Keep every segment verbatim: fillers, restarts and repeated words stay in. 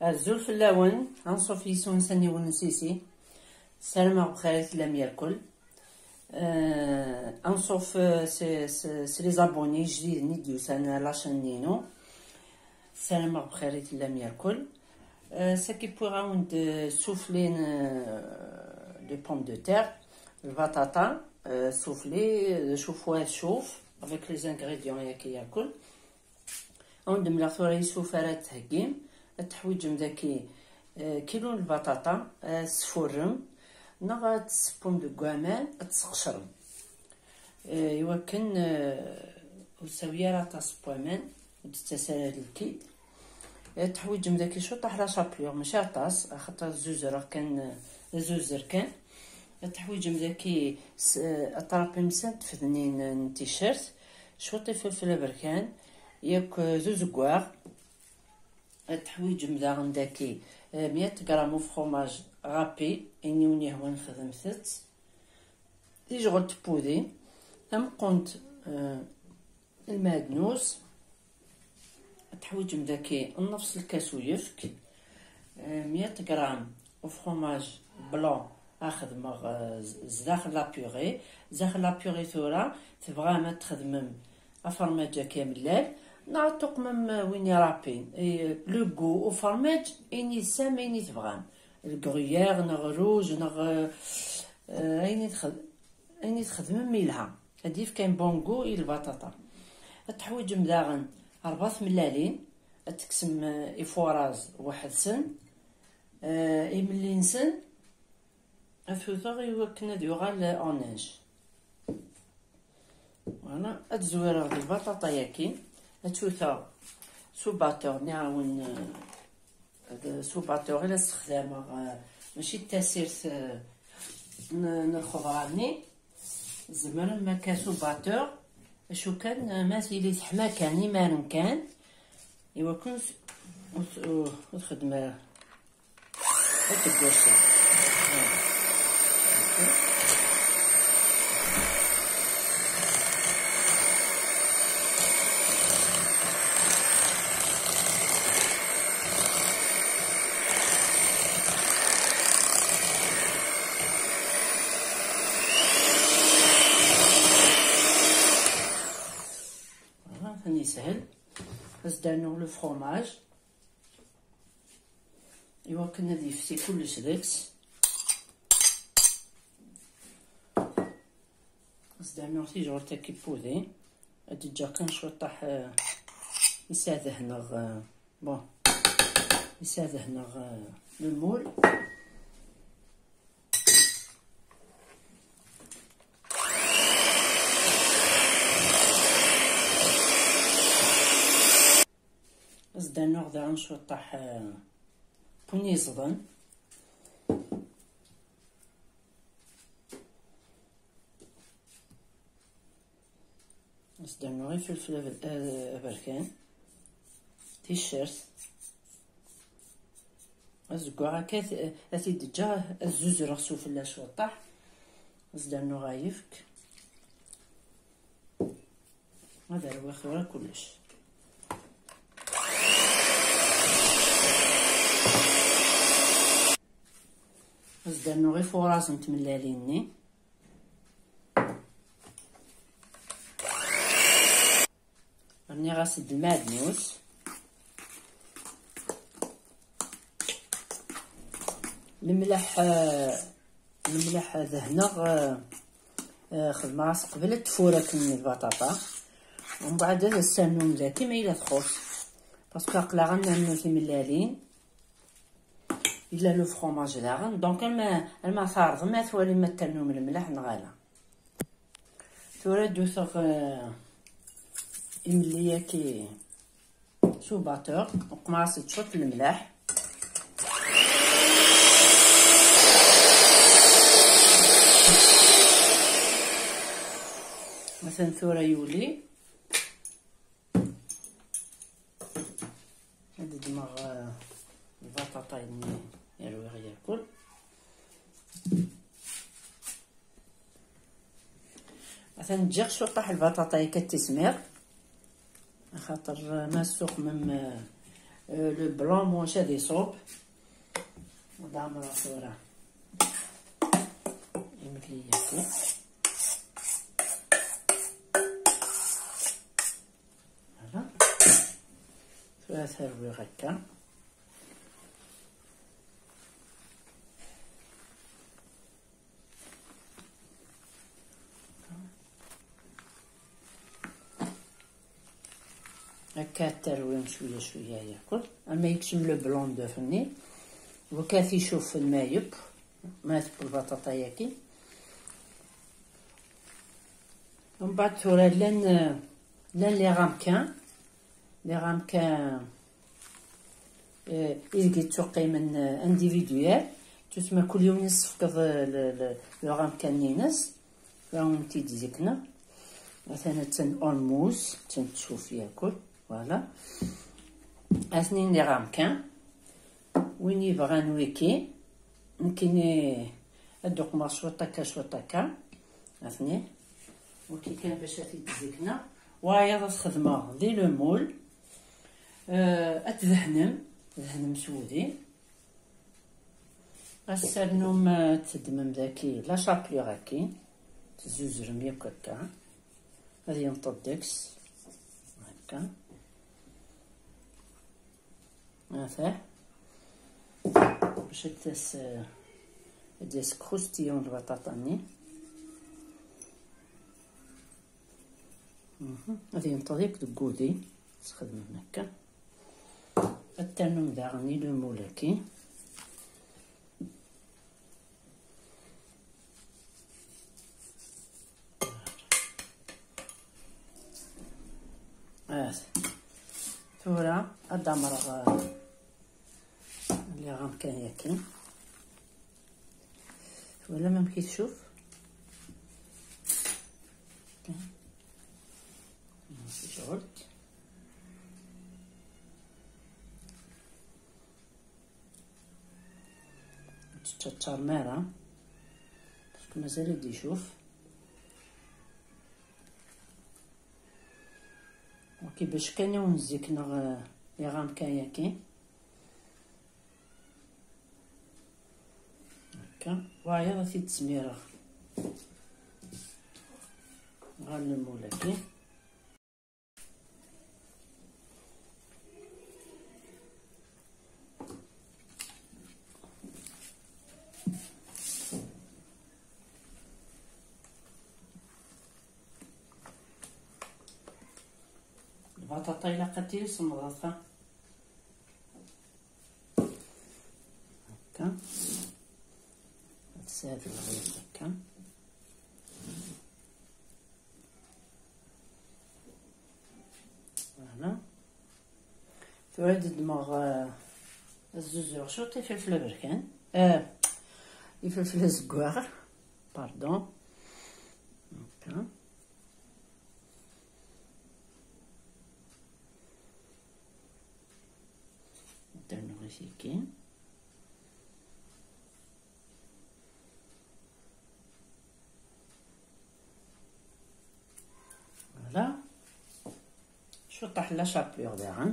Azul fell-awen, anṣuf yes-wen s aniwen n Sisi. Ssarameɣ bxir i tellam yerkul. Euh, anṣuf, euh, s, s, s les abonnés jdiden i d-yusan ar la chaîne-inu. Ssarameɣ bxir i tellam yerkul. Euh, saki wwiɣ-awen-d, euh, soufflé n, euh, de pomme de terre, lbaṭaṭa, euh, soufflé, euh, d acu f-, avec les ingrédients-agi yerkul. Ad wen-d-mleɣ tura isuf ara d-theggim. Ad teḥwiǧem daki, eh, kilu n lbaṭaṭa, ad tesfurrem neɣ ad tseppum deg waman, ad tesqecrem. Eh, iwakken, eh, ur tsawi ara aṭas n waman, ur d-tettas ara d lkid. Ad teḥwiǧem daki cwiṭaḥ la chapelure, mačči aṭas, axaṭer zzuzereɣ kan, eh, zzuzer kan. Ad teḥwiǧem daki s-, eh, aṭrapim s tfednin n ticcert, cwiṭ ifelfel aberkan, yakk d uzeggaɣ. Ad teḥwiǧem daɣen daki, eh, mya gram ufrumaj râpé, iniwen yehwan xedmet-tt. Tijɣelt n wudi, tameqqunt, eh, lmeɛdnus. Ad teḥwiǧem daki nnefs lkas uyefk, eh, mya gram ufrumaj blanc, ad xedmeɣ, eh, z-, zdaxel la purée. Zdaxel la purée tura, tebɣam ad txedmem afermaǧ-agi amellal, neɣ ad tuqmem, eh, win irapin. Eh, le goût ufermaǧ, ini d sam ayen i tebɣam. Le gruyère, neɣ rouge, neɣ, eh, eh, ayen i txed-, ayen i txedmem yelha. Ad yefk un bon goût i lbaṭaṭa. Ad teḥwiǧem daɣen rebɛa tmellalin, ad tekksem, eh, ifuṛaẓ weḥd-sen, eh, imelli-nsen, ad t-wteɣ i wakken ad yuɣal en neige. Voilà, ad zwireɣ di lbaṭaṭa-yaki, ad tt-wteɣ s ubatteur, nniɣ-awen, eh, d s ubatteur i la ssexdameɣ, eh, mačči d tasirt, eh, n, n lxeḍra-nni. Tzemrem akka s ubatteur, acu kan, eh, ma tili teḥma kan, imaren kan, iwakken s-, ur t-, ur, ur txeddem ara. Ad teddu ass-a. Voilà, atan yeshel. Ad s-d-rnuɣ le fromage. Iwakken ad yefsi kullec deg-s. Ad s-d-rnuɣ tijɣelt-agi n wudi. Ad d-ǧǧeɣ kan cwiṭaḥ, eh, is ad dehneɣ, eh, bon, is ad dehneɣ, eh, le moule. Ad s-d-rnuɣ daɣen cwiṭaḥ, eh, n win yeẓḍen. Ad s-d-rnuɣ ifelfel ab-, eh, aberkan, ticcert. Azeggaɣ akka, ad t-, ad t-id-ǧǧeɣ, ad zuzreɣ sufella cwiṭaḥ. Ad s-d-rnuɣ ayefk. Ad rwiɣ tura kullec. Ad s-d-rnuɣ ifuṛaẓ n tmellalin-nni. Rniɣ-as-d lmeɛdnus. Lemleḥ, eh, lemleḥ dehneɣ, eh, eh, xedmeɣ-as qbel ad tfur akken lbaṭaṭa. Umbeɛd ad as-ternum daki ma yella txuṣ. Parce que aql-aɣ ad nernu timellalin. Yella le fromage daɣen. Donc, alma, alma tɛerḍem, ad twalim ma ternum lemleḥ neɣ ala. Tura d-uteɣ, eh, imelli-yaki s ubatteur, uqmeɣ-as-d cwiṭ lemleḥ. Atan tura yuli. Ad ddmeɣ, eh, lbaṭaṭa-nni i rwiɣ yerkul. Atan ǧǧiɣ cwiṭaḥ lbaṭaṭa akka d tismiḍ, axaṭer, eh, ma tessuqmem, eh, Euh, le blanc, moi, j'ai des sobes. Madame Rafora. Imliyako. Voilà. Tura terwi akka. Akka terwim cwiya cwiya yakk. Ama yekcem le blanc d'œuf-nni. Waka t-icuffen ma yeww. Ma teww lbaṭaṭa-yagi. Mbeɛd tura llan, llan les ramequins. Les ramequins, eh, ideg yettuqqimen, eh, individuel. Tusma kul yiwen yessefkeḍ, eh, le, le, le ramequin-ines. Tura wen-t-id-zikneɣ. Atan attan en mousse, attan tcuf yakk. Voilà. Atnin les ramequins. Win yebɣan wiki, nekkini ad d-uqmeɣ cwiṭ akka, cwiṭ akka. Atni. Wiki kan bac ad t-id-zikneɣ. Wayeḍ ad t-xedmeɣ di le moule. Euh, ad tdehnem, tdehnem s wudi. Ad ternum, euh, ad teddmem daki la chapelure-agi. Tezzuzrem yakk akka. Ad yenṭeḍ deg-s. Akka. Ata. Bac ad tas, ad d-yas croustillant lbaṭaṭa-nni. Mhm. Ad yenṭeḍ yakk deg wudi. Sxedmem akka. Ad ternum daɣen i le moule-agi. Ah. Tura ad d-amreɣ, ah, les ramequins-agi. Twalam amek i tcuf? Tecɣel. Ur tettaččarem ara, parce que mazal ad d-icuf. Ok, bac kan i wen-zikneɣ, eh, les ramequins-agi. Akka, wayeḍ ad t-id-smireɣ ɣer le moule-agi. Lbaṭaṭa ilaq ad tili semmeḍ, ha? Akka. Ad tesɛiḍ lɣir akka. Voilà. Tura ad ddmeɣ, eh, ad zuzuɣ cwiṭ ifelfel aberkan. Eh, ifelfel azeggaɣ. Pardon. Akka. Ad d-rnuɣ isigin. Voilà. Cwiṭ la chapelure daɣen.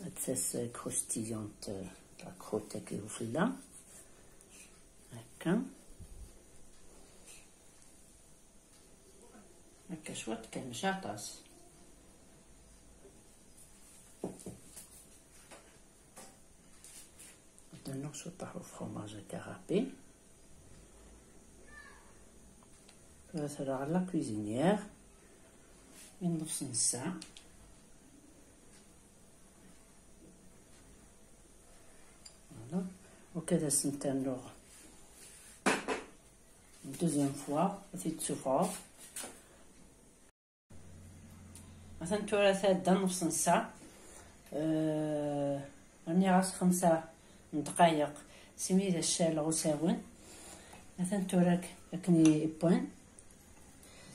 Ad tas croustillante, la croûte-agi ufella. Akka. Akka cwiṭ kan, mačči aṭas. Ad d-rnuɣ cwiṭ n ufromaj akka râpé. Tura ad t-rreɣ ɣer la cuisinière i nnefs n ssaɛa. Voilà. Waka ad asen-ternuɣ une deuxième fois, ad t-id-ssufɣeɣ. Atan tura tɛedda nnefs n ssaɛa. Euh, rniɣ-as xemsa n ddqayeq, simi d ccan usawen. Atan tura ak-, akken i wwan.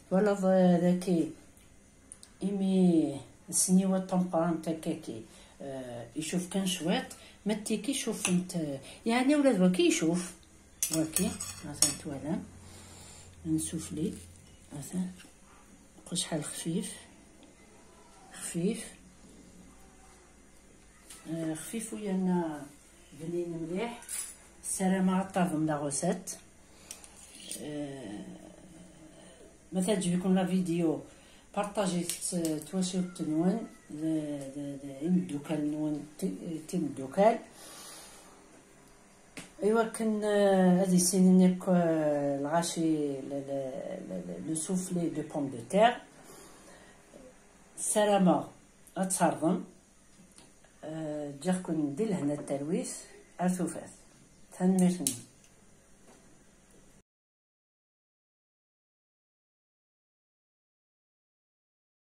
Twalaḍ, eh, daki, imi ssniwa tameqqrant akkaki, eh, icuf kan cwiṭ, ma d tiki cufent, eh, yeɛni ula d waki icuf. Waki, atan twalam. Nsufli, atan. Acḥal xfif. Xfif. Eh, xfifu yerna bnin mliḥ. Ssarameɣ ad tarḍem la recette. Eh, ma teɛǧeb-iken la vidéo, partagez-tt d twacult-nwen, d, d, d imeddukal-nwen, ti- timeddukal. Iwakken eh, ad issinen akk eh, lɣaci, le, le, le, le soufflé de pomme de terre. Ssarameɣ ad tarḍem. Eh, ǧǧiɣ-ken di lehna d talwit. Ar tufat. Tanemmirt-nwen.